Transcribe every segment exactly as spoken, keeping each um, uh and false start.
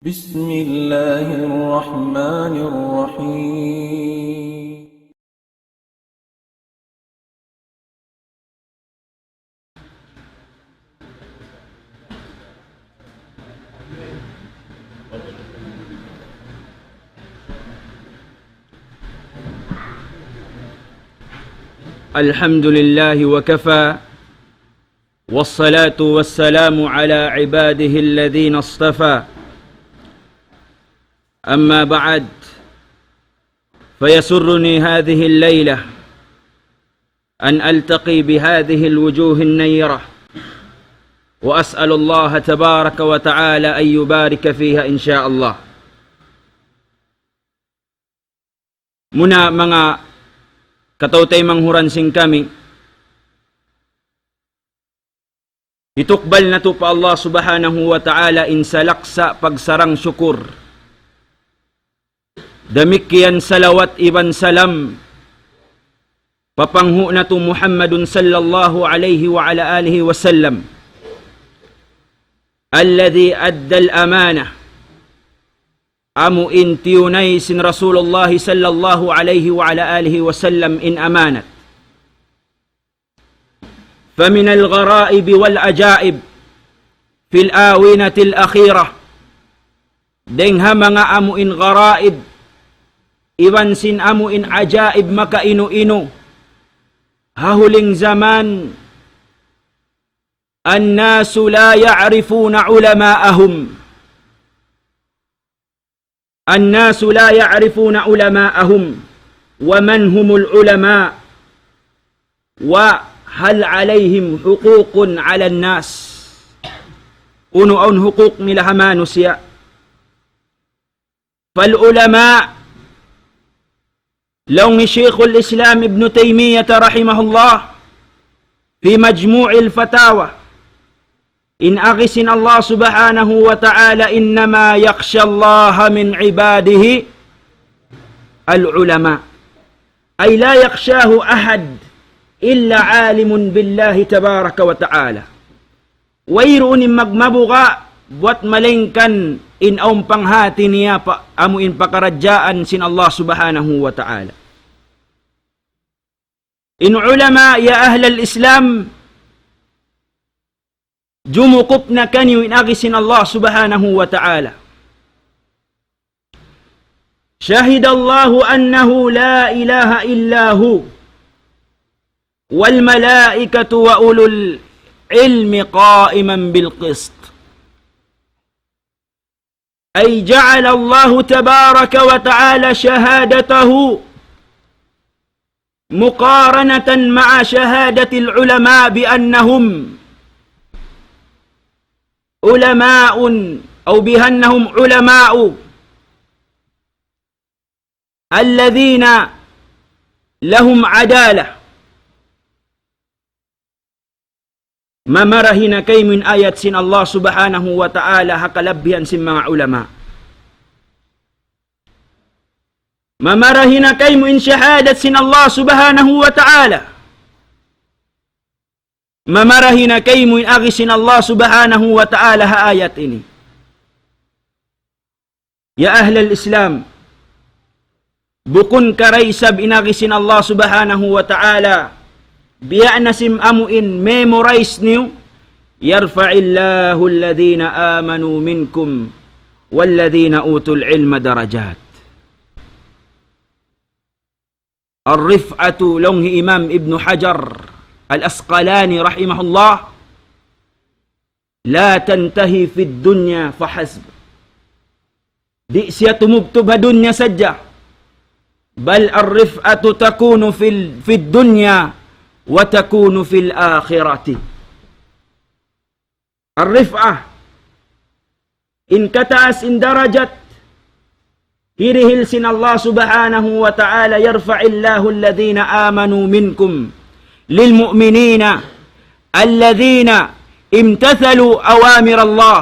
بسم الله الرحمن الرحيم. الحمد لله وكفى، والصلاة والسلام على عباده الذين اصطفى. أما بعد، فيسرني هذه الليلة أن ألتقي بهذه الوجوه النيرة، وأسأل الله تبارك وتعالى أن يبارك فيها إن شاء الله. Muna, manga kataw-taymanghuran sin kami, hitukbal natu' pa Allah Subhanahu wa Ta'ala in salaksa' pagsarang-sukur. Damikkiyan salawat iban salam pa panghu' natu' Muhammadun sallallahu alayhi wa ala alihi wa sallam, الذي أدى الأمانة. Amu in tiyunay sin Rasulullah sallallahu alayhi wa ala alihi wa sallam in amanat. فمن الغرائب والعجائب في الآونة الأخيرة. Dayng ha manga amu in gharaib, iban sin amu in ajaib makainu-inu ha huling jaman, الناس لا يعرفون علماءهم. الناس لا يعرفون علماءهم ومن هم العلماء وهل عليهم حقوق على الناس. Unu awn hukuk nila ha manusiya'. فالعلماء، laung hi Shaykhul Islam Ibn Taymiyyah rahimahullah, في مجموع الفتاوى, in agi sin Allah Subhanahu wa Ta'ala, إنما يخشى الله من عباده العلماء. أي لا يخشاه أحد إلا عالم بالله تبارك وتعالى. Wayruun in magmabuga' buwat malaingkan in awn panghati niya pa amu in pakaradjaan sin Allah Subhanahu wa Ta'ala. In ulama, ya ahlal Islam, jumukup na kaniyu in agi sin Allah Subhanahu wa Ta'ala. شهد الله أنه لا إله إلا هو والملائكة وأولو العلم قائما بالقسط. أي جعل الله تبارك وتعالى شهادته مقارنة مع شهادة العلماء بأنهم علماء، أو بأنهم علماء الذين لهم عدالة. Mamarahi na kaymu in ayat sin Allah Subhanahu wa Ta'ala ha kalabbihan sin manga ulama. Mamarahi na kaymu in shahadat sin Allah Subhanahu wa Ta'ala. Mamarahi na kaymu in agi sin Allah Subhanahu wa Ta'ala ha ayat ini. Ya ahlal Islam, bukun ka da isab in agi sin Allah Subhanahu wa Ta'ala, biya' na sin amu in memorize niyu, يرفع الله الذين آمنوا منكم والذين أوتوا العلم درجات. الرفعة, laung hi Imam Ibn Hajar Al-Asqalani rahimahullah, لا تنتهي في الدنيا فحسب. Di' siya tumubtub ha dunya sadja. بل الرفعة تكون في ال-، في الدنيا وتكون في الآخرة. Ar-rif'ah, in kataas in darajat, hirihil sin Allah Subhanahu wa Ta'ala, يرفع الله الذين آمنوا منكم للمؤمنين الذين امتثلوا أوامر الله.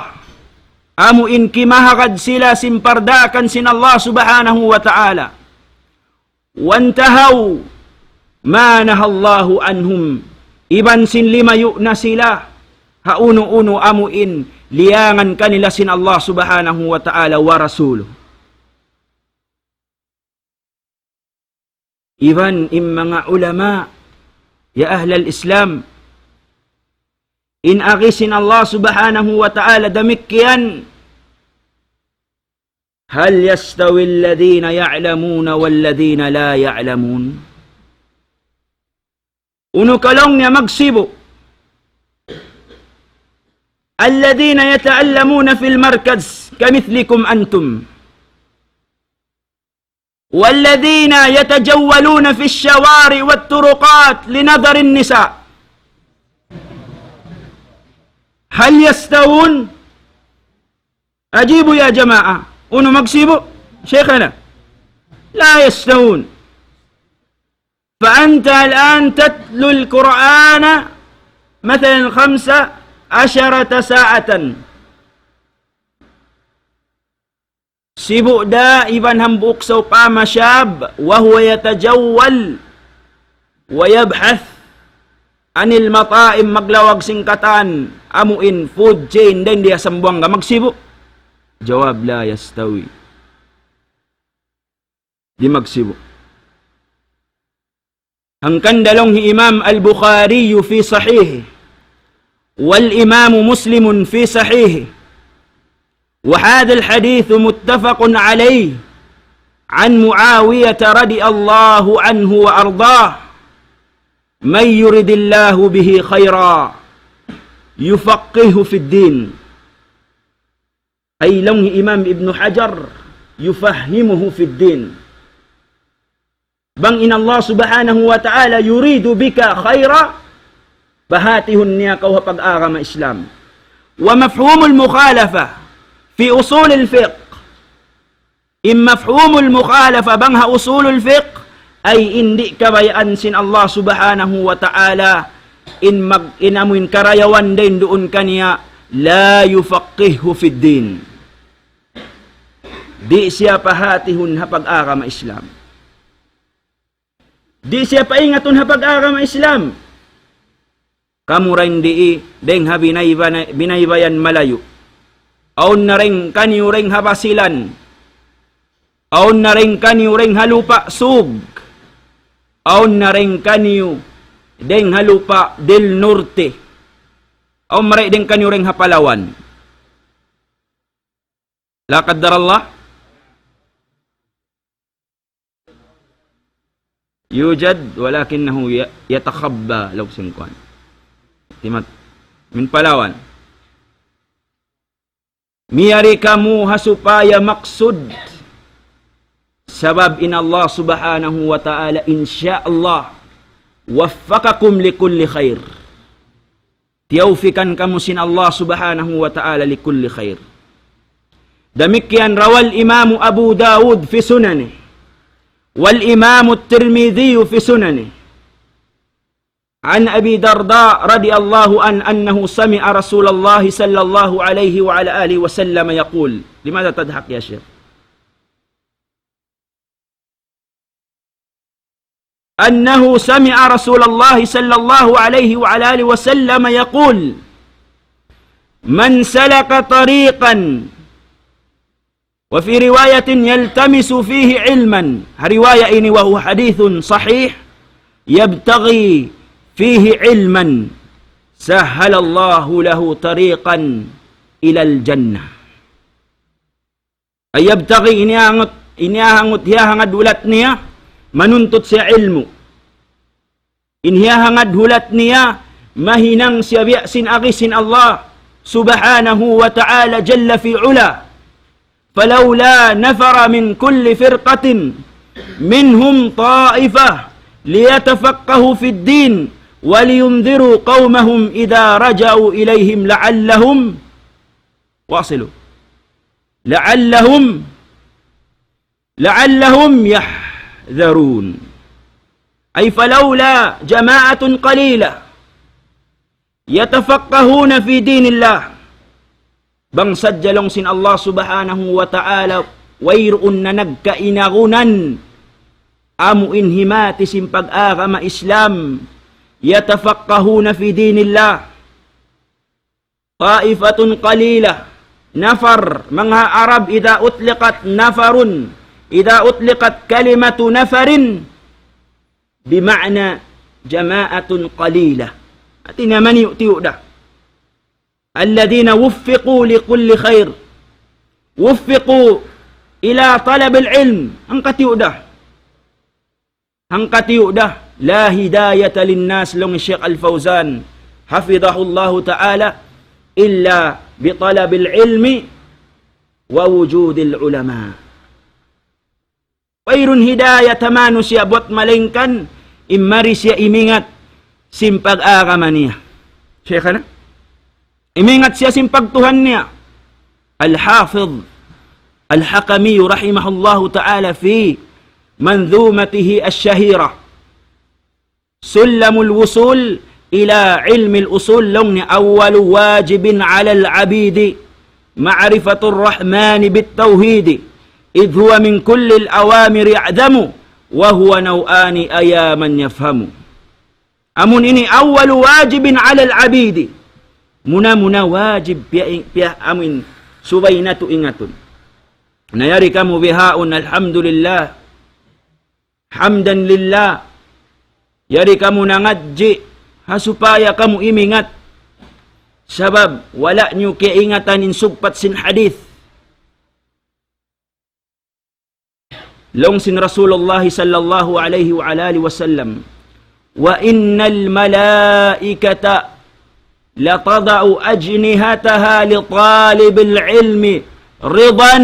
Amu in kimahagad sila sin pardaakan sin Allah Subhanahu wa Ta'ala. وانتهوا ما نهى الله عنهم. Iban sin limayu' na sila ha unu-unu amu in liyangan kanila sin Allah Subhanahu wa Ta'ala wa Rasuluh. Iban in manga ulama, ya ahlal Islam, in agi sin Allah Subhanahu wa Ta'ala damikkiyan, هل يستوي الذين يعلمون والذين لا يعلمون؟ Unu ka laung niya magsibu'? الذين يتعلمون في المركز كمثلكم أنتم، والذين يتجولون في الشوارع والطرقات لنظر النساء، هل يستوون؟ أجيبوا يا جماعة. Unu magsibu', شيخنا؟ لا يستوون. فأنت الآن تتلو القرآن مثلا خمس عشرة ساعة. Sibu' da iban hambuuk sawpama شاب وهو يتجول ويبحث عن المطاعم, maglawag sin katan amu in food chain, dayn di ha Sambuwanga magsibu'. Jawab, لا يستوي. Di' magsibu'. Hangkan da laung hi Imam Al-Bukhari في صحيحه، والإمام مسلم في صحيحه، وهذا الحديث متفق عليه عن معاوية رضي الله عنه وأرضاه، من يرد الله به خيرا يفقهه في الدين. Ay laung hi Imam Ibn Hajar, يفهمه في الدين. Bang in Allah Subhanahu wa Ta'ala يريد بك خيرا, pahatihun niya kaw ha pag-agama Islam. ومفهوم المخالفة في أصول الفقه. In mafhumul mukhalafa bang ha usulul fiqh, ay in di' kabayaan sin Allah Subhanahu wa Ta'ala, in mag-, in amuin karayawan dayn duun kaniya, لا يفقهه في الدين. Di' siya pahatihun ha pag-agama Islam. Di' siya paingatun ha pag-agama Islam. Kamu dayn di, dayn ha binaybana-, binaybayan malayu'. Awn na dayn kaniyu dayn ha Basilan. Awn na dayn kaniyu dayn ha Lupa' Sug. Awn na dayn kaniyu dayn ha Lupa' del Norte. Awn mari dayn kaniyu dayn ha Palawan. لا قدر الله. يوجد ولكنه ي-، يتخبى laung sin kuwan. Timat-, min Palawan. Miyari kamu ha supaya maksud. Sabab in Allah Subhanahu wa Ta'ala, insya Allah, وفقكم لكل خير. Tiyawfikan kamu sin Allah Subhanahu wa Ta'ala لكل خير. Damikkiyan روى الإمام أبو داود في سننه، والإمام الترمذي في سننه، عن أبي الدرداء رضي الله عنه أنه سمع رسول الله صلى الله عليه وعلى آله وسلم يقول. لماذا تضحك يا شيخ؟ أنه سمع رسول الله صلى الله عليه وعلى آله وسلم يقول: من سلك طريقا، وفي رواية يلتمس فيه علما، رواية إني وهو حديث صحيح، يبتغي فيه علما سهل الله له طريقا إلى الجنة. Ay yabtaghi, in hiyahangut, in hiyahangut, hiyahangad hulat niya, manuntut siya ilmu'. In hiyahangad hulat niya, mahinang siya biya' sin agi sin Allah, Subhanahu wa Ta'ala, Jalla fi Ula. فلولا نفر من كل فرقة منهم طائفة ليتفقهوا في الدين ولينذروا قومهم إذا رجعوا إليهم لعلهم، واصلوا. لعلهم، لعلهم يحذرون. أي فلولا جماعة قليلة يتفقهون في دين الله. Bang sadja laung sin Allah Subhanahu wa Ta'ala, wayruun na nagkainagunan, amu in himati sin pag-agama Islam, يتفقهون في دين الله. طائفة قليلة. Nafar, manga Arab, إذا أطلقت نفر، إذا أطلقت كلمة نفر بمعنى جماعة قليلة. Hati niya maniyu'-tiyu' da. الذين وفقوا لكل خير. وفقوا إلى طلب العلم. Hangkatiyu' da. Hangkatiyu' da. لا هداية للناس, laung Sheikh Al-Fawzan, حفظه الله تعالى, إلا بطلب العلم ووجود العلماء. Wayruun hidayat ha manusiya' buwat malaingkan in mari siya imingat sin pag-agama niya. Shaykhana? Imingat siya sin pagtuhan niya. Al-Hafidh Al-Hakami rahimahullahu ta'ala fi manzumatihi ash-shahira, سلم الوصول إلى علم الأصول, laung niya, أول واجب على العبيد معرفة الرحمن بالتوحيد، إذ هو من كل الأوامر أعظم، وهو نوعان أيا من يفهم. Amun ini أول واجب على العبيد. Muna-muna wajib piya, piya amun subay natu' ingatun. Na yari kamu bihaun, alhamdulillah. حمدا لله. Yari kamu nangadji', ha supaya kamu imingat. Sabab, wala' niyu kaingatan in sugpat sin hadith. Laung sin Rasulullah sallallahu alayhi wa ala alihi wasallam, وإن الملائكة لتضع أجنحتها لطالب العلم رضا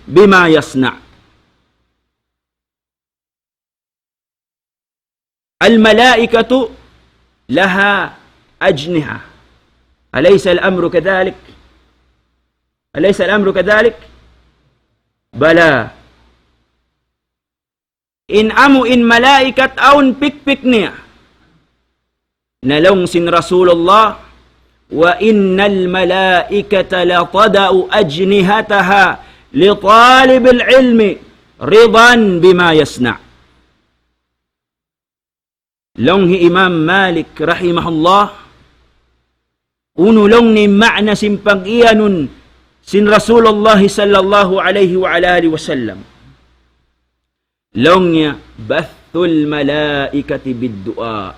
بما يصنع. الملائكة لها أجنحة. أليس الأمر كذلك؟ أليس الأمر كذلك؟ بلى. In amu in malaikat awn pikpik niya. Na laung sin Rasulullah, وإن الملائكة لتضع أجنحتها لطالب العلم رضا بما يصنع. Laung hi Imam Malik rahimahullah, unu laung niya in ma'na sin pag-iyanun sin Rasulullah sallallahu alayhi wa ala alihi wasallam. Laung niya, بث الملائكة بالدعاء.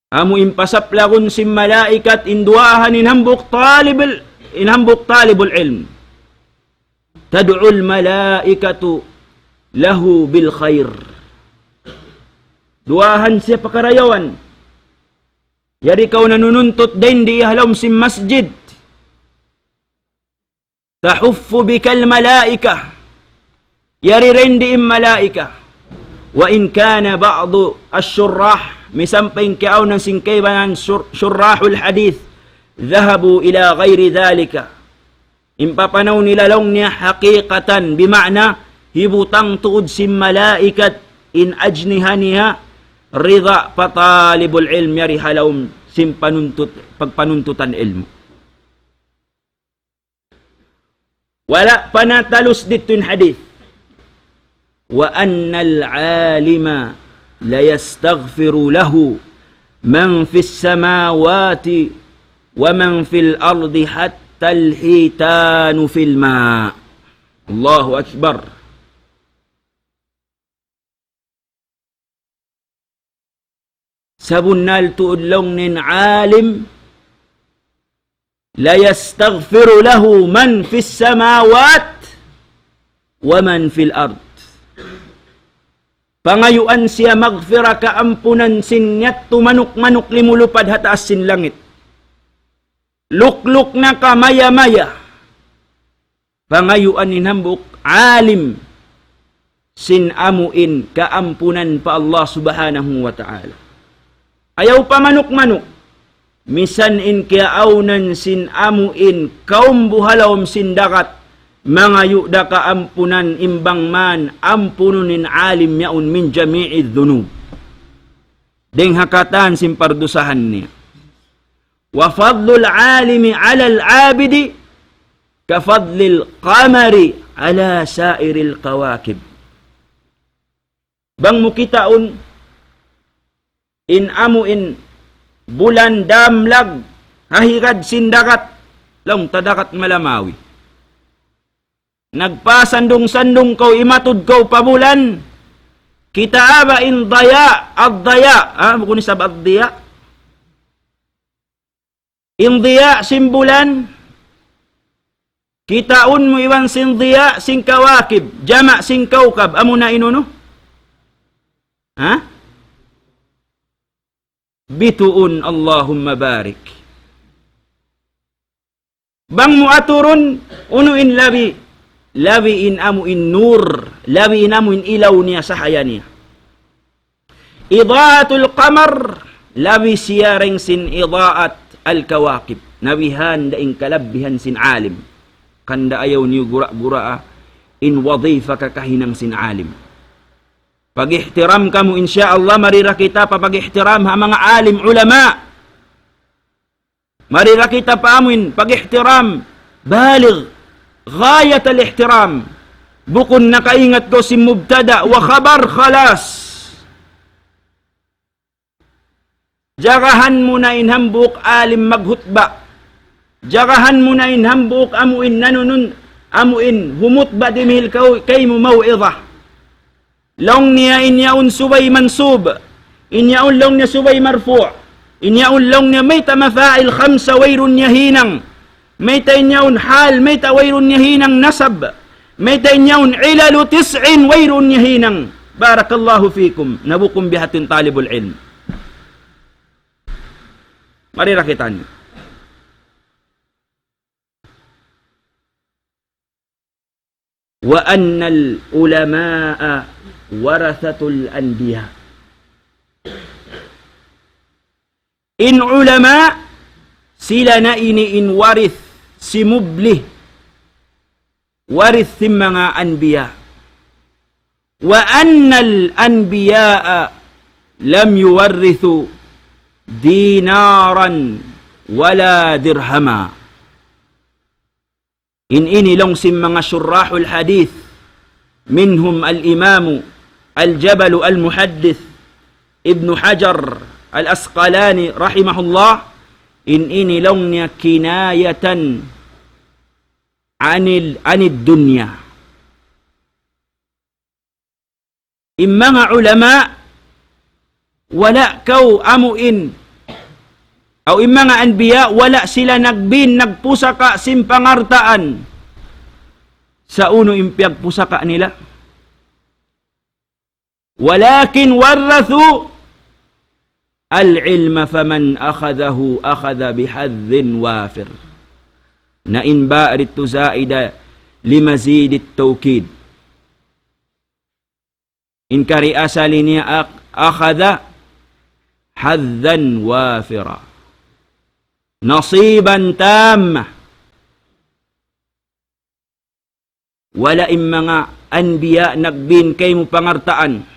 Amu in pasaplagun sin malaikat in duwaahan in hambuuk talibul, in hambuuk talibul ilm. تدعو الملائكة له بالخير. Duwaahan siya pa karayawan. Yari kaw nanununtut dayn di ha lawm sin masjid. تحف بك الملائكة. Yari dayn di in malaika. وإن كان بعض الشراح, misan pa in kiyaawnan sin kaibanan shur-, shurrahul hadith, ذهبوا إلى غير ذلك. In papanaw nila laung niya haqiqatan, bima'na hibutang tuud sin malaikat in ajniha niya, rida pa talibul ilm, yari ha lawm sin panuntut, pagpanuntutan ilmu'. Wala' pa natalus didtu in hadith. وأن العالم ليستغفر له من في السماوات ومن في الأرض حتى الحيتان في الماء. الله أكبر. Sabunnal tuud laung niya in alim, ليستغفر له من في السماوات ومن في الأرض. Pangayuan siya maghfira, kaampunan sin yadtu manuk-manuk limulupad ha taas sin langit. Lukluk na ka maya-maya. Pangayuan in hambuuk alim sin amu in kaampunan pa Allah Subhanahu wa Ta'ala. Ayaw pa manuk-manuk. Misan in kiyaawnan sin amu in kaum bu ha lawm sin dagat, mangayu' da kaampunan in bang man ampunun in alim yaun من جميع الذنوب. Dayng ha katan sin pardusahan niya. وفضل العالم على العابد كفضل القمر على سائر الكواكب. Bang mu kitaun in amu in bulan damlag ha higad sin dagat, laung ta dagat Malamawi. Nagpasandung-sandung kaw, imatud kaw pa bulan, kitaa ba in diya, ad-diya, ha, bukun isab ad-diya. In diya sin bulan, kitaun mu iban sin diya sin kawakib, jama' sin kawkab, amuna in unu? Ha? Bituun, Allahumma barik. Bang mu aturun, unu in labi, labi in amu in nur, labi in amu in ilaw niya, sahaya niya. Ida'atul qamar, labi siya dayn sin ida'at al-kawakib. Nabihan da in kalabihan sin alim. Hangkan da ayaw niyu gura-guraa in wadhifa kakahinang sin alim. Pag-ihtiram kamu, insya Allah, mari da kita pa pag-ihtiram ha manga alim ulama. Mari da kita pa amuin pag-ihtiram, baligh, ghayat al-ihtiram. Bukun nakaingat kaw sin mubtada wa khabar, khalas. Jagahan mu na in hambuuk alim maghutba. Jagahan mu na in hambuuk amuin nanunun, amuin humutba dimihil kaw, kaymu maw'idha. Laung niya in yaun subay mansub. In yaun laung niya subay marfu'. In yaun laung niya mayta' mafa'il khamsa wayruun niya hinang. Mayta' in yaun hal, mayta' wayruun niya hinang nasab. Mayta' in yaun ilalu tis'in wayruun niya hinang. Barakallahu fikum. Na bukun bihatin talibul ilm. Mari da kitaniyu. وأن العلماء ورثة الأنبياء. In ulama, sila na ini in warith, simubli, warith sin manga anbiya. وأن الأنبياء لم يورثوا دينارا ولا درهما. In ini laung sin manga shurrahul hadith, منهم الإمام الجبل المحدث ابن حجر العسقلاني رحمه الله, in ini laung niya kinayatan anil, anid dunya. In manga ulama, wala' kaw amuin, aw in manga anbiya, wala' sila nagbin, nagpusaka sin pangaltaan sa' unu in piyagpusaka nila. ولكن ورثوا العلم فمن أخذه أخذ بحظ وافر. Na in ba didtu zaida لمزيد التوكيد. In kari asal niya ak-, أخذ حظا وافرا. نصيبا تاما. Wala' in manga anbiya nagbin kaymu pangaltaan.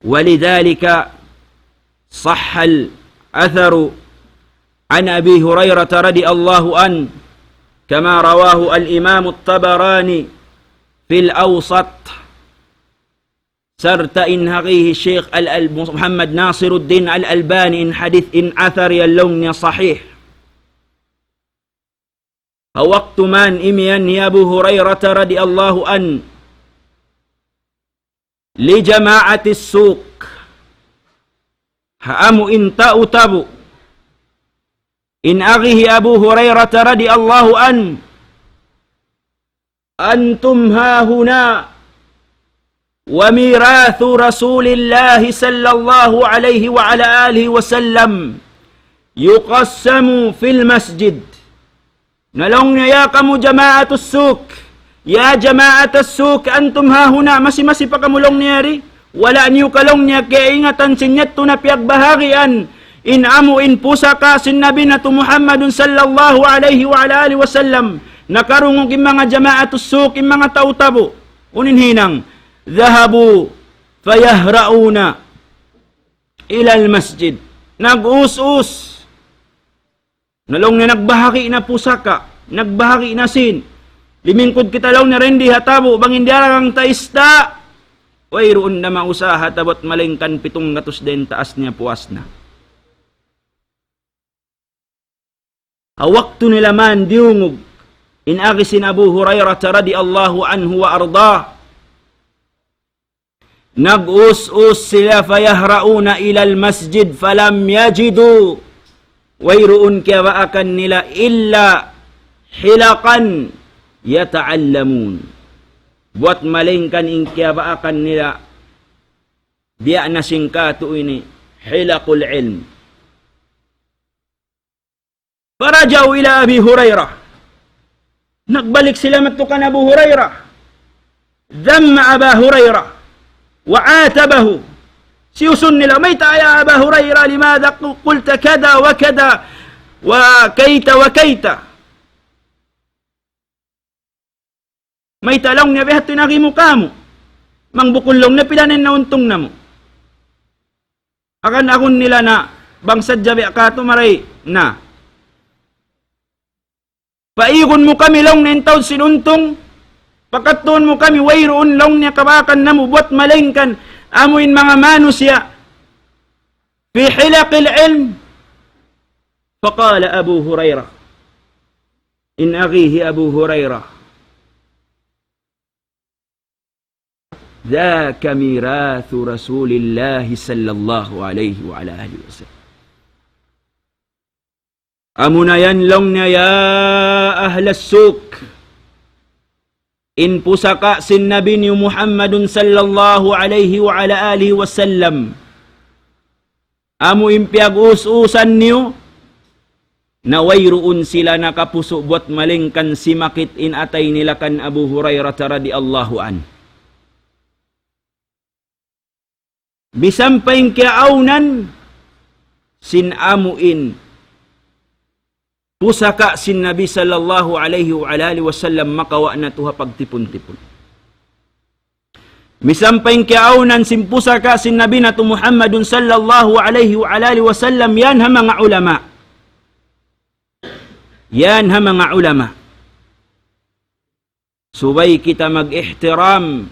ولذلك صح الأثر عن أبي هريرة رضي الله عنه كما رواه الإمام الطبراني في الأوسط. Sarta' in hagi hi Sheikh Al-, Al-, Muhammad Nasiruddin Al-Albani in hadith in athar yan laung niya sahih. Ha waktu man imiyan hi Abu Hurairah radiyallahu anhu لجماعة السوق. Ha amu in tau tabu. In agi hi Abu Hurairah radiyallahu anhu, أنتم هاهنا وميراث رسول الله صلى الله عليه وعلى آله وسلم يقسم في المسجد. Na laung niya, ya kamu jama'atus suq. Ya jama'atus suq, أنتم هاهنا, masi-masi pa kamu laung niya di. Wala' niyu ka laung niya kaingatan sin yadtu na piyagbahagian in amu in pusaka sin Nabi natu' Muhammadun sallallahu alayhi wa ala alihi wasallam. Nakarungug in manga jama'atus suq, in manga tau tabu. Unu in hinang? ذهبوا فيهرعون إلى المسجد. Nag-us-us. Na laung niya nagbahagi' na pusaka, nagbahagi' na sin. Limingkud kita laung niya dindi ha tabu, bang in diyaragang ta ista'. Wayruun na mausaha tabat malaingkan pitung gatus da in taas niya puas na. Ha waktu nila man diyungug in agi sin Abu Hurairah radiyallahu anhu wa ardah. Nag-us-us sila, فيهرعون إلى المسجد فلم يجدوا. Wayruun kiyabaakan nila إلا حلقا يتعلمون. Buat malaingkan in kiyabaakan nila, biya' na sin katu' ini, حلق العلم. فرجعوا إلى أبي هريرة. Nagbalik sila madtu kan Abu Hurairah. ذم أبا هريرة وعاتبه. Siyusun nila, "Mayta' ya Aba Hurairah, لماذا قلت كذا وكذا وكيت وكيت؟" Mayta' laung niya biya' hādtu in agi mu kāmu'. Bang bukun laung niya pila na in nauntung namu'. Akan agun nila na bang sadja biya' katu' maray na. Paigun mu kami laung niya in taud sin untung. Pakadtuun mu kami wayruun laung niya kabaakan namu' buat malaingkan amu in manga manusiya'. في حلق العلم. فقال أبو هريرة. In agi hi Abu Hurairah, ذاك ميراث رسول الله صلى الله عليه وعلى آله وسلم. Amuna yan laung niya, ya ahlal suq, in pusaka' sin Nabi niyu Muhammadun sallallahu alayhi wa ala alihi wasallam. Amu in piyag-us-usan niyu, na wayruun sila nakapusu' buat malaingkan simakit in atay nila kan Abu Hurairah radiyallahu anhu. Misan pa in kiyaawnan sin amu in pusaka' sin Nabi sallallahu alayhi wa ala alihi wasallam makawa' natu' ha pagtipun-tipun. Misan pa in kiyaawnan sin pusaka' sin Nabi natu' Muhammadun sallallahu alayhi wa ala alihi wasallam, yan ha manga ulama. Yan ha manga ulama. Subay kita mag-ihtiram,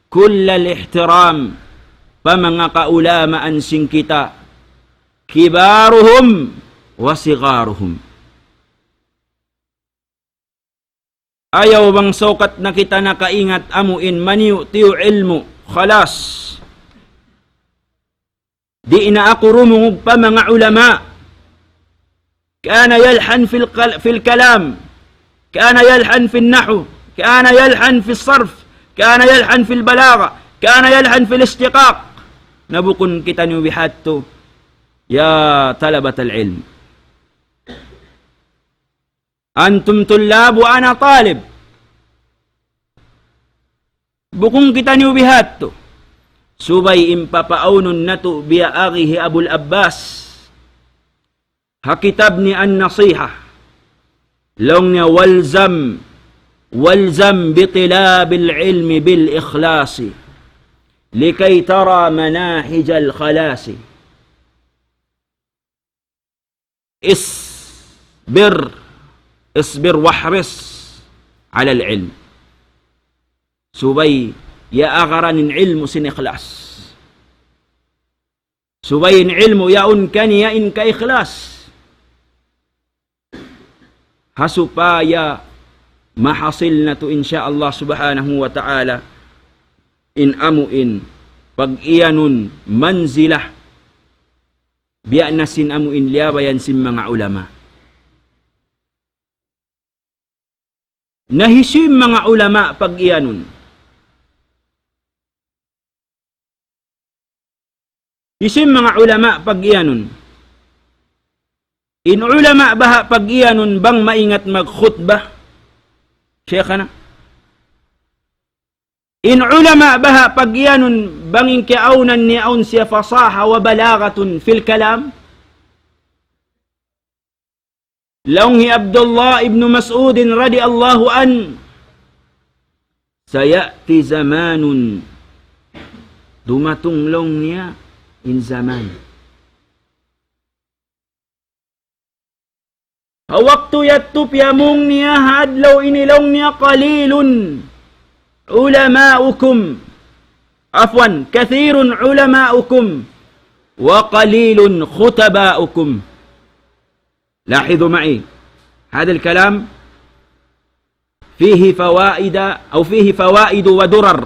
kullal ihtiram, pa manga kaulamaan sin kita, kibaruhum wa sigaruhum. Ayaw bang saukat na kita nakaingat amu in maniyu-tiyu ilmu', khalas. Di' na aku dumungug pa manga ulama. كان يلحن في القل-، في الكلام، كان يلحن في النحو، كان يلحن في الصرف، كان يلحن في البلاغة، كان يلحن في الاشتقاق. Na bukun kitaniyu bihadtu, ya talabatal ilm. أنتم طلاب وأنا طالب. Bukun kitaniyu bihadtu. Subay in papaawnun natu' biya' agi hi Abul Abbas ha kitab niya An-Nasiha. Laung niya, والزم، والزم بطلاب العلم بالإخلاص لكي ترى مناهج الخلاص. اصبر، اصبر واحرص على العلم. Subay ya agaran in ilmu' sin ikhlas. Subay in ilmu' yaun kaniya in kaikhlas. Ha supaya mahasil natu' insya Allah subhanahu wa ta'ala in amu in pag-iyanun manzilah biya' na sin amu in liyabayan sin manga ulama. Na hisiyu in manga ulama pag-iyanun? Hisiyu in manga ulama pag-iyanun? In ulama baha' pag-iyanun bang maingat magkhutbah, Shaykhana. In ulama baha' pag-iyanun bang in kiyaawnan niya awn siya fasaha wa balaghatun fil kalam. Laung hi Abdullah ibn Mas'udin radiyallahu anhu, سيأتي زمان, dumatung laung niya in zaman. Ha waktu yadtu piyamung niya ha adlaw ini laung niya قليل علماؤكم, afwan, كثير علماؤكم وقليل خطباؤكم. لاحظوا معي. هذا الكلام فيه فوائد أو فيه فوائد ودرر.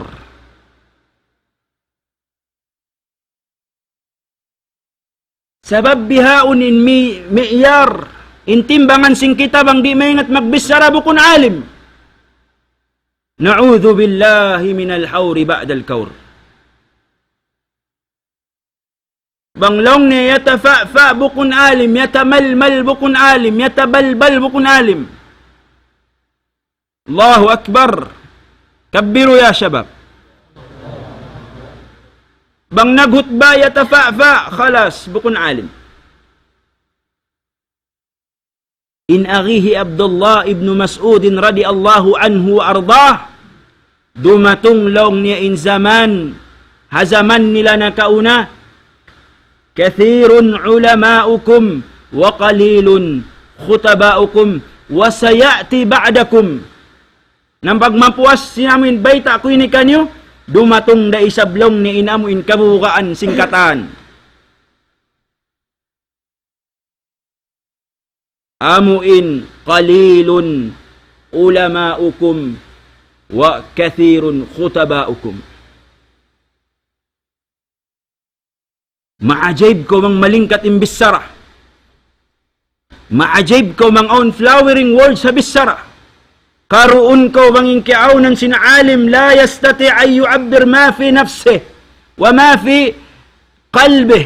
Sabab bihaun in mi-, mi'yar, in timbangan sin kita bang di' maingat magbichara bukun alim. نعوذ بالله من الحور بعد الكور. Bang laung niya yatafa'fa' bukun alim, yatamalmal bukun alim, yatabalbal bukun alim. Allahu Akbar. Kabbiru ya shabab. Bang naghutba yatafa'fa', khalas, bukun alim. In agi hi Abdullah ibn Mas'ud radiyallahu anhu wa ardah, dumatung laung niya in jaman, ha jaman nila nakauna, كثير علماؤكم وقليل خطباؤكم وسيأتي بعدكم. Na pagmapuas sin amu in bayta' ku ini kaniyu, dumatung da isab laung niya in amu in kabugaan sin katan. Amu in قليل علماؤكم وكثير خطباؤكم. Maajaib kaw bang malingkat in bichara. Maajaib kaw bang awn flowering words ha bichara. Karuun kaw bang in kiyaawnan sin alim لا يستطيع أن يعبر ما في نفسه وما في قلبه.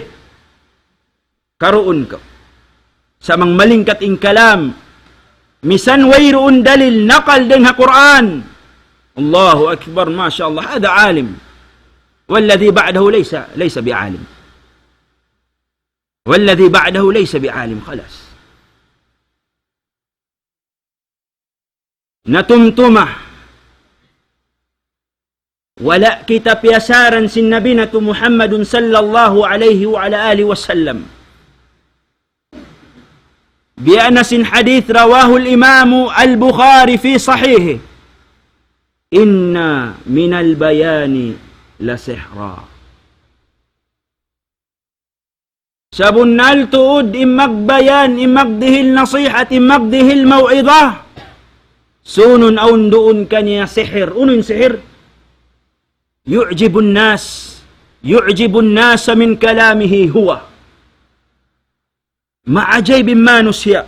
Karuun kaw. Sa' bang malingkat in kalam. Misan wayruun dalil naqal dayn ha Qur'an. Allahu Akbar, masha Allah, هذا عالم. والذي بعده ليس، ليس بعالم. والذي بعده ليس بعالم، خلاص. Natumtuma. Wala' kita piyasaran sin Nabi natu' Muhammadun sallallahu alayhi wa ala alihi wasallam. Biya' na sin hadith رواه الإمام البخاري في صحيحه. إن من البيان لسحرا. Sabunnal tuud in magbayan, in magdihil nasihat, in magdihil maw'idah. Sunun awn duun kaniya sihir. Unu in sihir? يعجب الناس، يعجب الناس من كلامه هو. Maajaib in manusiya'.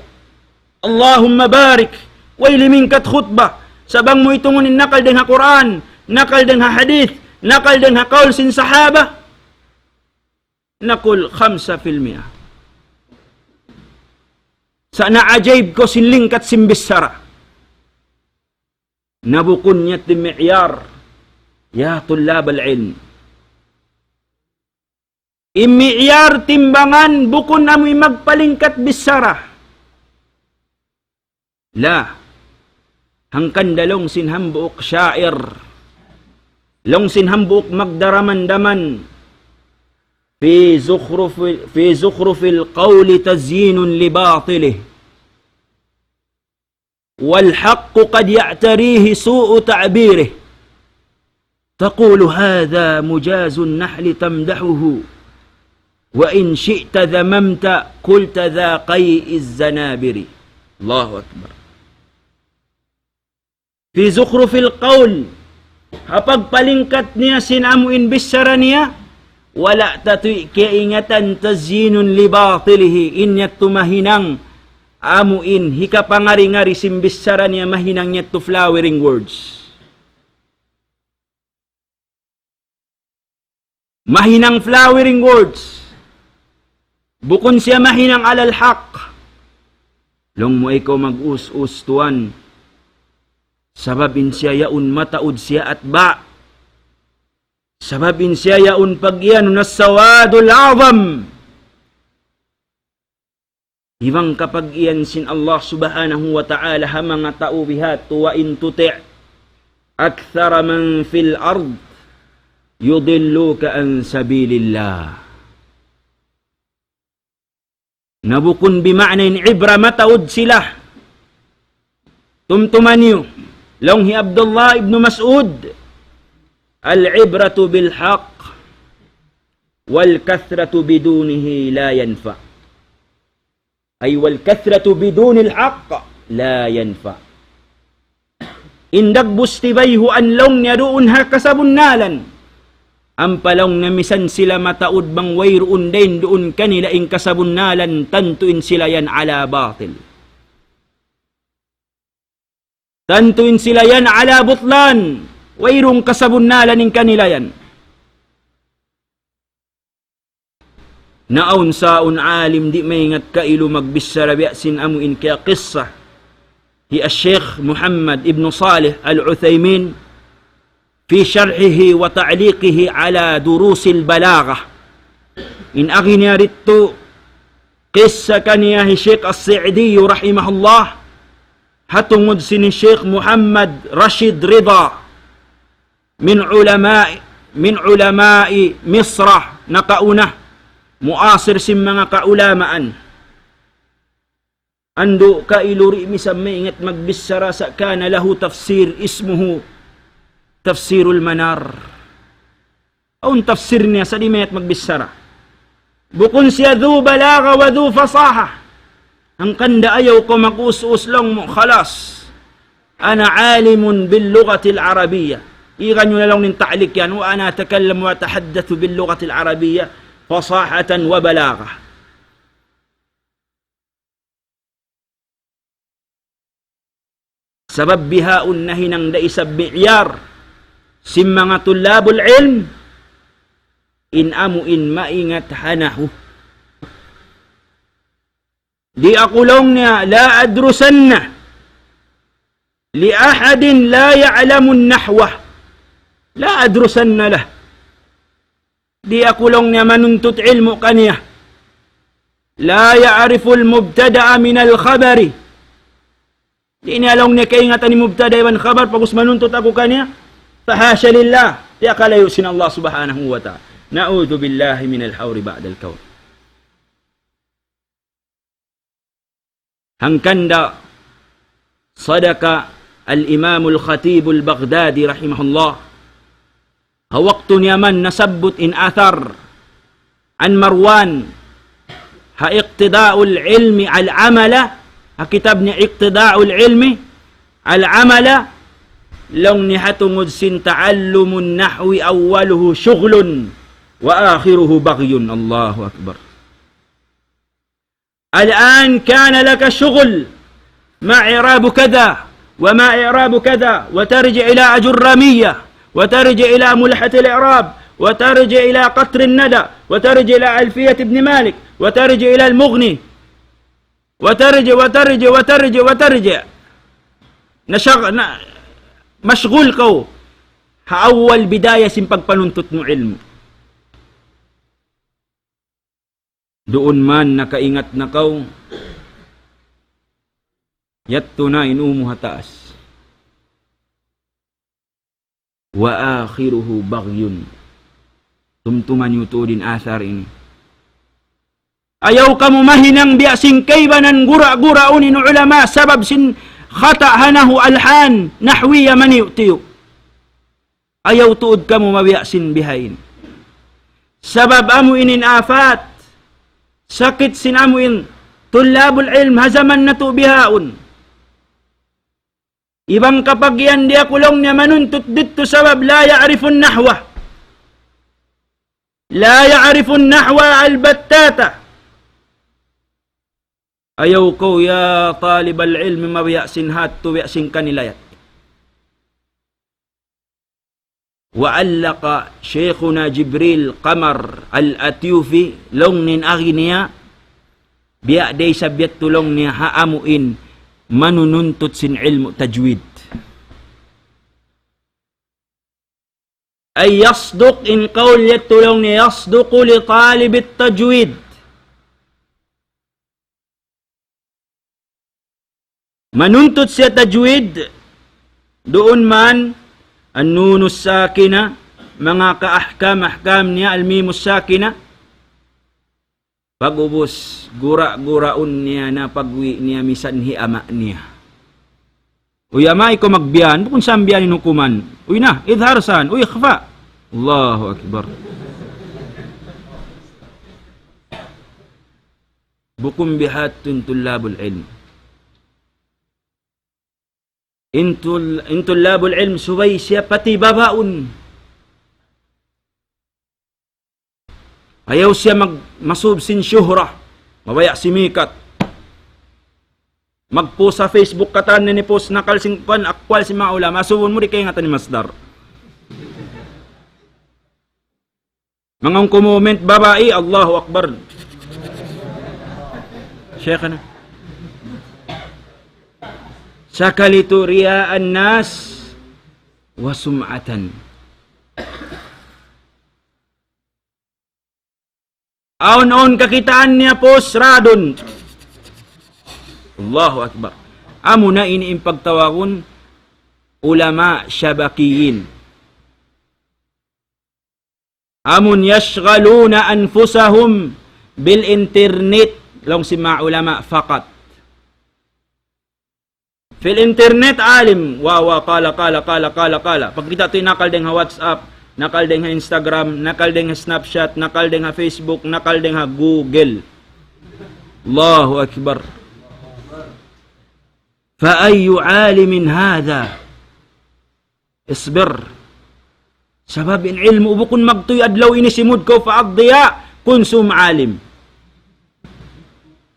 Allahumma barik. Way limingkat khutba. Sa' bang mu itungun in nakal dayn ha Qur'an, nakal dayn ha hadith, nakal dayn ha kaul sin sahaba. Nakul khamsa fil miya. Sa' naajaib kaw sin lingkat sin bichara. Na bukun niya in mi'yar. Ya tullab al-ilm. In mi'yar timbangan bukun amu in magpalingkat bichara. La. Hangkan da laung sin hambuuk syair. Laung sin hambuuk magdaraman-daman. في زخرف، في زخرف القول تزيين لباطله. والحق قد يعتريه سوء تعبيره. تقول هذا مجاز النحل تمدحه، وإن شئت ذممت قلت ذا قيء الزنابر. الله أكبر. في زخرف القول. Ha pagpalingkat niya sin amu in bichara niya, wala' ta tuud kiyaingatan تزيين لباطله, in yadtu mahinang amu in hikapangari-ngari sin bichara niya, mahinang yadtu flowering words. Mahinang flowering words. Bukun siya mahinang alal haq. Laung mu ikaw mag-us-us tuwan. Sabab in siya yaun mataud siya atba'. Sabab in siya yaun pag-iyanun السواد الأعظم. Iban kapag-iyan sin Allah subhanahu wa ta'ala ha manga tau bihadtu, وإن تطع أكثر من في الأرض يضلوك عن سبيل الله. Na bukun bima'na in ibra mataud sila. Tumtuma niyu, laung hi Abdullah ibn Mas'ud, العبرة بالحق والكثرة بدونه لا ينفع. أي والكثرة بدون الحق لا ينفع. In dagbus tibayhuan laung niya duun ha kasabunnalan. Ampa laung niya misan sila mataud bang wayruun dayn duun kanila in kasabunnalan, tantu in sila yan ala batil. Tantu in sila yan ala butlan. Wayruun kasabunnalan in kanila yan. Naawn sa awn alim di' maingat kailu magbichara biya' sin amu in kaya qissa hi Sheikh Muhammad ibn Salih Al-Uthaymin في شرحه وتعليقه على دروس البلاغة. In agi niya didtu, qissa kaniya hi Sheikh As-Sa'di rahimahullah, ha tungud sin Sheikh Muhammad Rashid Rida, من علماء، من علماء مصر, nakauna, muasir sin manga kaulamaan. Andu' kailu di' misan maingat magbichara sa' كان له تفسير اسمه تفسير المنار. Awn tafsir niya sa' di' maingat magbichara. Bukun siya ذو بلاغة وذو فصاحة. Hangkan da ayaw kaw mag-us-us laung mu, خلاص. أنا عالم باللغة العربية. Igan niyu na laung in ta'liq yan, وأنا أتكلم وأتحدث باللغة العربية فصاحة وبلاغة. Sabab bihaun nahinang da isab mi'yar sin manga tullabul ilm, in amu in maingat ha nahwu. Di' aku laung niya, لا أدرسن لأحد لا يعلم النحو. لا أدرسن له. Di' aku laung niya manuntut ilmu' kaniya. لا يعرف المبتدأ من الخبر. Di' niya laung niya kaingatan in mubtada' iban khabar, pag'ubus manuntut aku kaniya. فحاشا لله. Piyakalayu' sin Allah subhanahu wa ta'ala. نعوذ بالله من الحور بعد الكون. Hangkan da صدق الإمام الخطيب البغدادي رحمه الله. Ha waktu niya man nasabbut in athar عن مروان ha اقتضاء العلم العمل, ha kitab niya اقتضاء العلم العمل, laung niya ha tungud sin تعلم النحو أوله شغل وآخره بغي. الله أكبر. الآن كان لك شغل، ما إعراب كذا، وما إعراب كذا، وترجع إلى أجرمية، وترجع إلى ملحة الإعراب، وترجع إلى قطر الندى، وترجع إلى ألفية ابن مالك، وترجع إلى المغني، وترجع، وترجع، وترجع، وترجع. Nashag-, na-, mashgul kaw ha awal bidaya sin pagpanuntut mu ilmu'. Duun man nakaingat na kaw, yadtu na in ū mu ha taas. وآخره بغي. Tumtuma niyu tuud in athar ini. Ayaw kamu mahinang biya' sin kaibanan gura-guraun in ulama sabab sin khata' ha nahwu, alhan nahwiya maniyu'-tiyu'. Ayaw tuud kamu mabiya' sin bihaini. Sabab amu ini in afat, sakit sin amu in tullabul ilm ha jaman natu' bihaun. Iban kapagiyan di' aku laung niya manuntut didtu sabab لا يعرف النحو. لا يعرف النحو البتة. Ayaw kaw ya talibal ilmi mabiya' sin hādtu, biya' sin kanila yadtu. وعلق شيخنا جبريل قمر الأتيوفي, laung niya in agi niya, biya' da isab yadtu laung niya ha amu in manununtut sin ilmu' tajwid. أي يصدق, in kawl yadtu laung niya يصدق لطالب التجويد. Manuntut siya tajwid, duun man, النون الساكنة, manga ka-ahkam-ahkam niya, الميم الساكنة. Pag'ubus, gura-guraun niya na pag'uwi' niya misan hi ama' niya. Uy ama', ikaw magbiyan, bukun sa' biyan in hukuman. Uy na, idhar san, uy ikhfa. Allahu Akbar. Bukun bihadtu in tullabul ilm. In tul-, in tullabul ilm subay siya pati babaun. Ayaw siya mag-, masub sin shuhra. Mabaya' simikat. Mag-post ha Facebook katan ini post nakal sin kuwan, akwal sin manga ulama. Asubun mu di' kaingatan ni Masdar. Manga kumoment babai, Allahu Akbar. Shaykhana. Sakali tu riya'an nas wa sum'atan. Awn-awn kakitaan niya post radun. Allahu Akbar. Amuna ini in pagtawagun ulama shabakiyin. Amun yashghaluna anfusahum bil internet, laung sin manga ulama, faqat. Fil internet, alim, wa, wa, qala, qala, qala, qala, qala. Pagkita' tuud nakal dayng ha WhatsApp, nakal dayng ha Instagram, nakal dayng ha Snapchat, nakal dayng ha Facebook, nakal dayng ha Google. Allahu Akbar. Fa ayyu alimin hadha? Isbir. Sabab in ilmu' bukun magtuy adlaw ini simud kaw pa addiya, kunsum alim.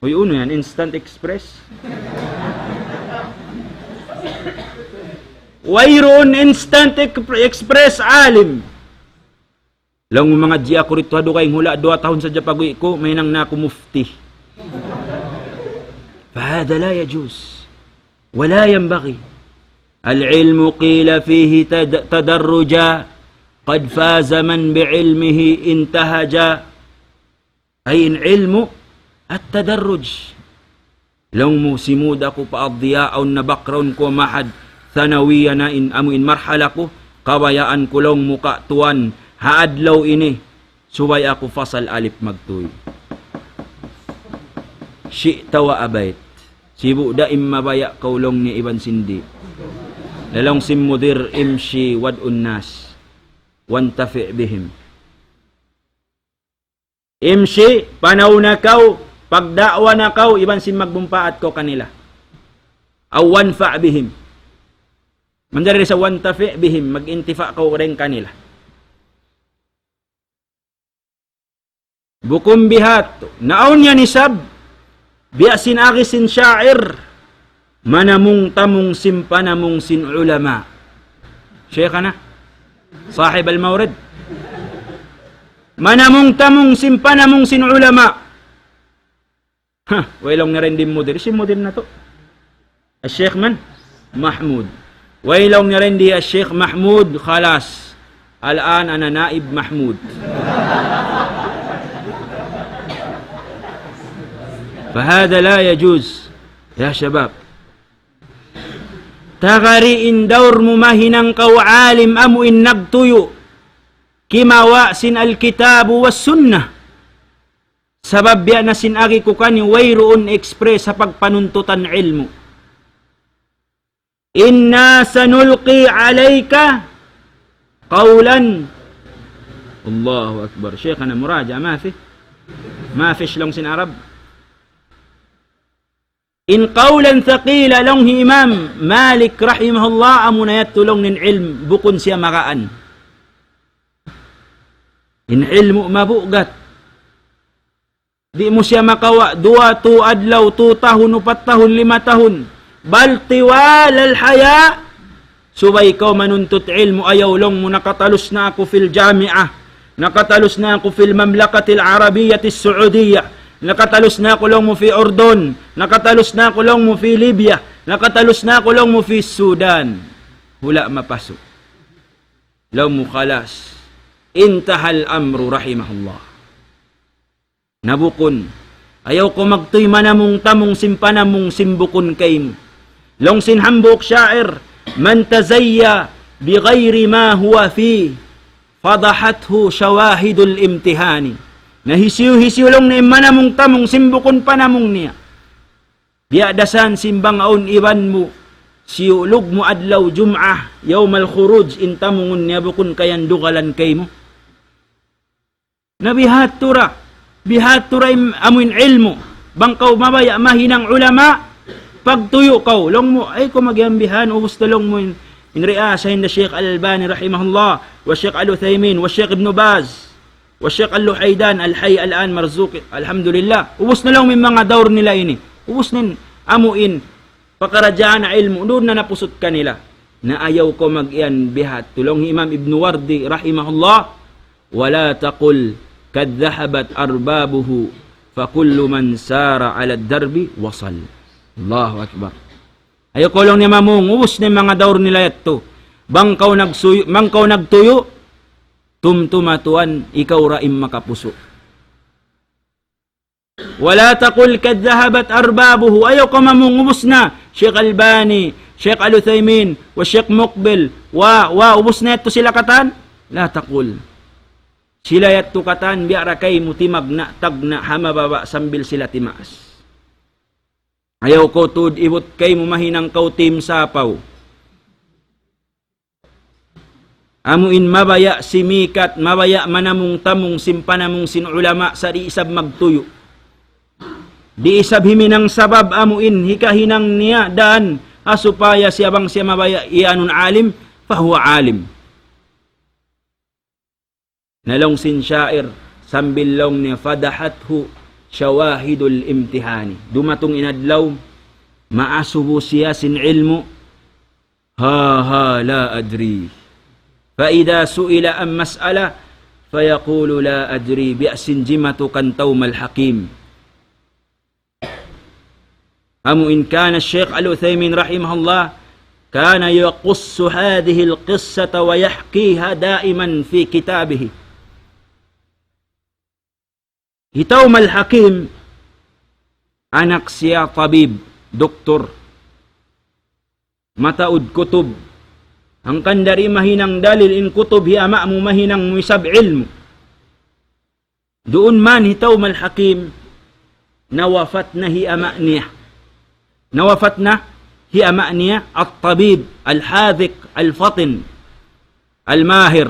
Uy, unu yan, Instant Express? Wayruun Instant Ex-, Express alim. Laung mu mangadji' aku didtu ha dugaing hula' duwa tahun sadja pag-uwi' ku, mahinang na aku mufti. فهذا لا يجوز ولا ينبغي. العلم قيل فيه تد-، تدرجا، قد فاز من بعلمه انتهجا. Ay in ilmu' at-tadarruj. Laung mu simud aku pa addiya, awn na background ku ma'had thanawiya na in amu in marhala ku, kabayaan ku laung mu ka tuwan ha adlaw ini, subay aku fasal alif magtuy. Shi'ta wa abayt. Sibu' da in mabaya' kaw laung niya iban sin di'. Laung sin mudir, imshi wad'un nas. Wantafi' bihim. Imshi, panaw na kaw, pagda'wa na kaw, iban sin magmumpaat kaw kanila. Aw wanfa' bihim. Manjari sa wantafi' bihim, mag-intifa' kaw dayng kanila. Bukun biha' tu. Naawn yan isab, biya' sin agi sin sha'ir, manamung-tamung sin panamung sin ulama. Shaykhana, sahib al-mawrid. Manamung-tamung sin panamung sin ulama. Ha, way laung niya di' mudir. Sin mudir natu'. Al-Sheikh man? Mahmud. Way laung niya di' Al-Sheikh Mahmud, khalas. Al-an ana naib Mahmud. فهذا لا يجوز يا شباب. Tagari in daur mu mahinang kaw alim amu in nagtuyu'. Kimawa' sin Al-Kitabu was Sunnah. Sabab biya' na sin agi ku kaniyu wayruun express ha pagpanuntutan ilmu'. إنا سنلقي عليك قولا. Allahu Akbar. Shaykhana muraja, ma fi? Ma fish laung sin Arab. In قولا ثقيلا laung hi Imam Malik rahimahullah, amuna yadtu laung niya in ilm', bukun siya magaan. In ilmu' mabugat. Di' mu siya makawa', duwa, tu adlaw, tu tahun, upat tahun, lima tahun. بل طوال الحياة. Subay kaw manuntut ilmu', ayaw laung mu nakatalus na aku في الجامعة. Nakatalus na aku في المملكة العربية السعودية. Nakatalus na aku laung mu في أردن. Nakatalus na aku laung mu في ليبيا. Nakatalus na aku laung mu في السودان. Hula' mapasu'. Laung mu khalas. انتهى الأمر رحمه الله. Na bukun. Ayaw kaw magtuy manamung-tamung sin panamung sin bukun kaymu. Laung sin hambuuk sha'ir, من تزيا بغير ما هو فيه فضحته شواهد الامتحان. Na hisiyu-hisiyu laung niya in manamung-tamung sin bukun panamung niya. Biya' da isab sin bang awn iban mu, siyulug mu adlaw Jum'ah, يوم الخروج, in tamungun niya bukun kayandugalan kaymu. Na bihadtu ra, bihadtu ra im-, amu in ilmu'. Bang kaw mabaya' mahinang ulama, Pagtuyu' kaw, laung mu, ayaw kaw mag-iyan bihan, ubus na laung mu in, in ri'asa hinda Sheikh Al-Albani rahimahullah, wa Sheikh Al-Uthaymin, wa Sheikh Ibn Baz, wa Sheikh Al-Luhaydan, Al-Hayy Al-An Marzuki, alhamdulillah. Ubus na laung mu in manga daur nila ini. Ubus na in, amu in, pakaradjaan ilmu', duun na napusut kanila. Na ayaw kaw mag-iyan biha' tu, laung hi Imam Ibn Wardi rahimahullah, ولا تقل قد ذهبت أربابه فكل من سار على الدرب وصل. Allahu Akbar. Ayaw kaw laung niya mamung, ubus na in manga daur nila yadtu. Bang kaw nagsuyu-, bang kaw nagtuyu', tumtuma tuwan, ikaw ra in makapusu'. ولا تقل قد ذهبت أربابه. Ayaw kaw mamung, ubus na Sheikh Albani, Sheikh Al-Uthaymin, wa Sheikh Muqbil, wa, wa, ubus na yadtu sila katan. لا تقل. Sila yadtu katan, biya' da kaymu timagna', tagna', ha mababa' sambil sila timaas. Ayaw kaw tuud ibut kaymu mahinang kaw tim sapaw. Amu in mabaya' simikat, mabaya' manamung-tamung sin panamung sin ulama sa' di' isab magtuyu'. Di' isab himinang sabab amu in hikahinang niya dan, ha supaya siya bang siya mabaya' iyanun alim, فهو عالم. Na laung sin sha'ir, sambil laung niya, فدحته شواهد الامتحان. Dumatung in adlaw, maasubu siya sin ilmu'. ها ها لا أدري. فإذا سئل عن مسألة فيقول لا أدري. Biya' sin jimatu kan Tawm al-Hakim. Amu in كان الشيخ العثيمين رحمه الله كان يقص هذه القصة ويحكيها دائما في كتابه. Hi Tawm al-Hakim, anak siya tabib, doktor. Mataud kutub. Hangkan da di' mahinang dalil in kutub hi ama' mu, mahinang mu isab ilmu'. Duun man hi Tawm al-Hakim, nawapat na hi ama' niya. Nawapat na hi ama' niya, at-tabib, al-hadhiq, al-fatin, al-mahir.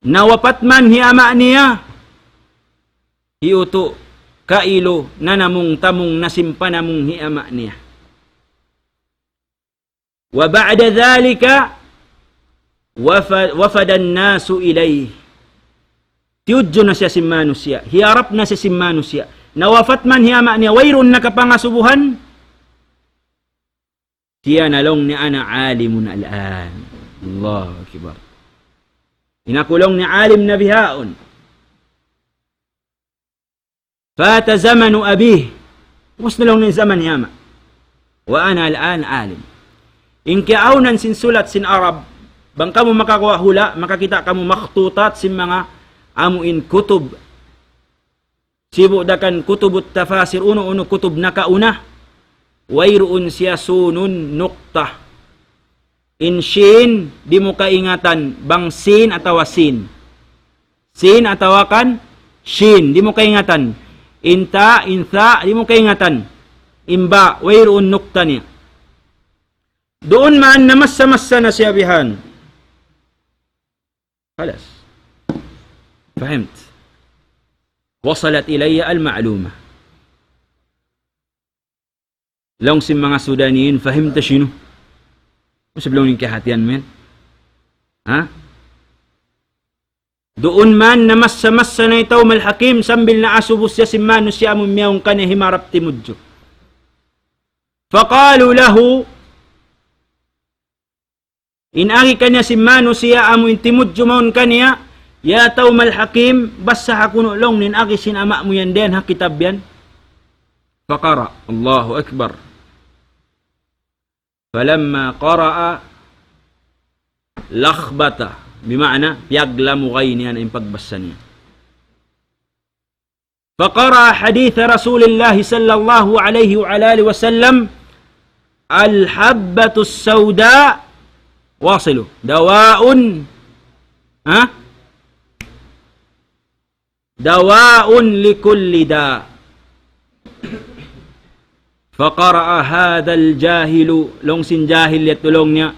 Nawapat man hi ama' niya, hi utu' kailu nanamung-tamung na sin panamung hi ama' niya. وبعد ذلك وف-، وفد الناس إليه. Tiyudju na siya sin manusiya', hiyarap na siya sin manusiya'. Nawapat man hi ama' niya, wayruun nakapangasubuhan. Siya na laung niya, أنا عالم الآن. Allahu Akbar. In aku laung niya alim na bihaun. فات زمن أبيه. Ubus na laung niya jaman hi ama'. وأنا الآن عالم. In kiyaawnan sin sulat sin Arab, bang kamu makaguwa' hula', makakita' kamu makhtutat sin manga amu in kutub. Sibu' da kan kutubut tafasir, unu-unu kutub nakauna, wayruun siya sunun nukta. In shin, di' mu kaingatan, bang sin atawa sin. Sin atawa kan shin, di' mu kaingatan. In ta, in tha, di' mu kaingatan. In ba, wayruun nukta niya. Duun man namassa-massa na siya bihan. خلاص. فهمت. وصلت إلي المعلومة. Laung sin manga Sudaniyin, fahimta shinu? Usab laung in kahatihan, men. Ha? Duun man namassa-massa na hi Tawm al-Hakim sambil naasubu siya sin manusiya' amun miyawn kaniya himarap timudju. فقالوا له, in agi kaniya sin manusiya' amu in timudju mawn kaniya, يا توم الحكيم, basaha kunu' laung niya in agi sin ama' mu yan dayn ha kitab yan. فقرأ. الله أكبر. فلما قرأ لخبط, بمعنى, piyaglamugay niya na in pagbasa niya. فقرأ حديث رسول الله صلى الله عليه وعلى آله وسلم: الحبة السوداء, واصلوا, دواء, ha? دواء لكل داء. فقرأ هذا الجاهل, laung sin jahil yadtu laung niya,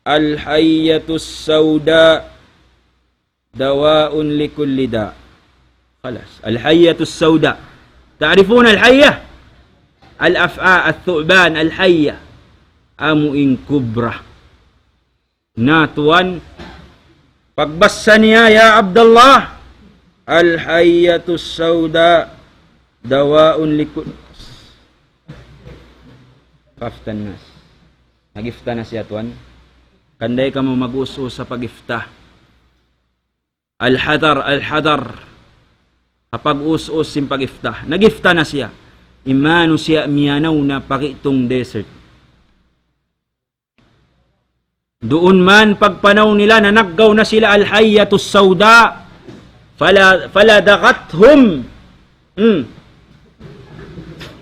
الحية السوداء دواء لكل داء. خلاص. الحية السوداء. تعرفون الحية؟ الأفعاء، الثعبان، الحية. Amu in kubra. Na tuwan, pagbasa niya, يا عبد الله، الحية السوداء دواء لكل. أفتى الناس. Nag-ifta na siya, tuwan. Kanday kamu mag-us-us ha pag-ifta. الحذر، الحذر. Ha pag-us-us sin pag-ifta. Nag-ifta na siya. In manusiya' miyanaw na pa gi'tung desert. Duun man pagpanaw nila, nanaggaw na sila, الحية السوداء. فلا، فلدغتهم. Hmm.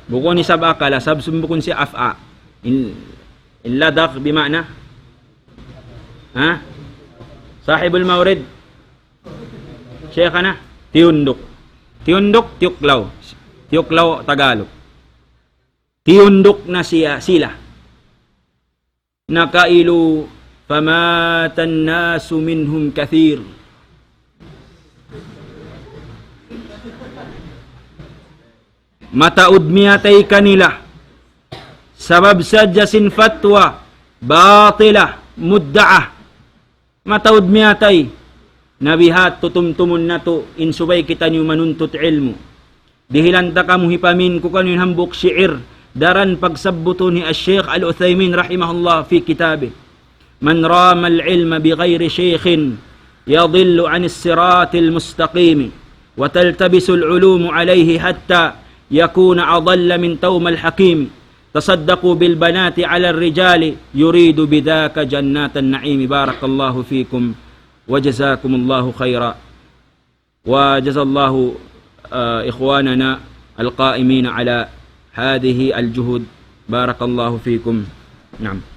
Bukun isab akala, sabab bukun siya af'a. In, in ladagh bima'na. Ha? Sahibul Mawrid. Shaykhana. Tiyunduk. Tiyunduk, tiyuklaw. Tiyuklaw, Tagalog. Tiyunduk na siya, sila. Nakailu, فمات الناس منهم كثير. Mataud miyatay kanila. Sabab sadja sin fatwa, batila, mudda'a. Mataud miyatay. Na biha' tutumtumun natu' in subay kitaniyu manuntut ilmu'. Dihilan ta kamu hipamin ku kaniyu in hambuuk shi'ir, daran pagsabbutun hi Al-Shaykh Al-Uthaymin rahimahullah fi kitabih. من رام العلم بغير شيخ يضل عن الصراط المستقيم، وتلتبس العلوم عليه حتى يكون أضل من توم الحكيم. تصدقوا بالبنات على الرجال يريد بذاك جنات النعيم. بارك الله فيكم وجزاكم الله خيرا. وجزى الله، آه، إخواننا القائمين على هذه الجهود. بارك الله فيكم. نعم.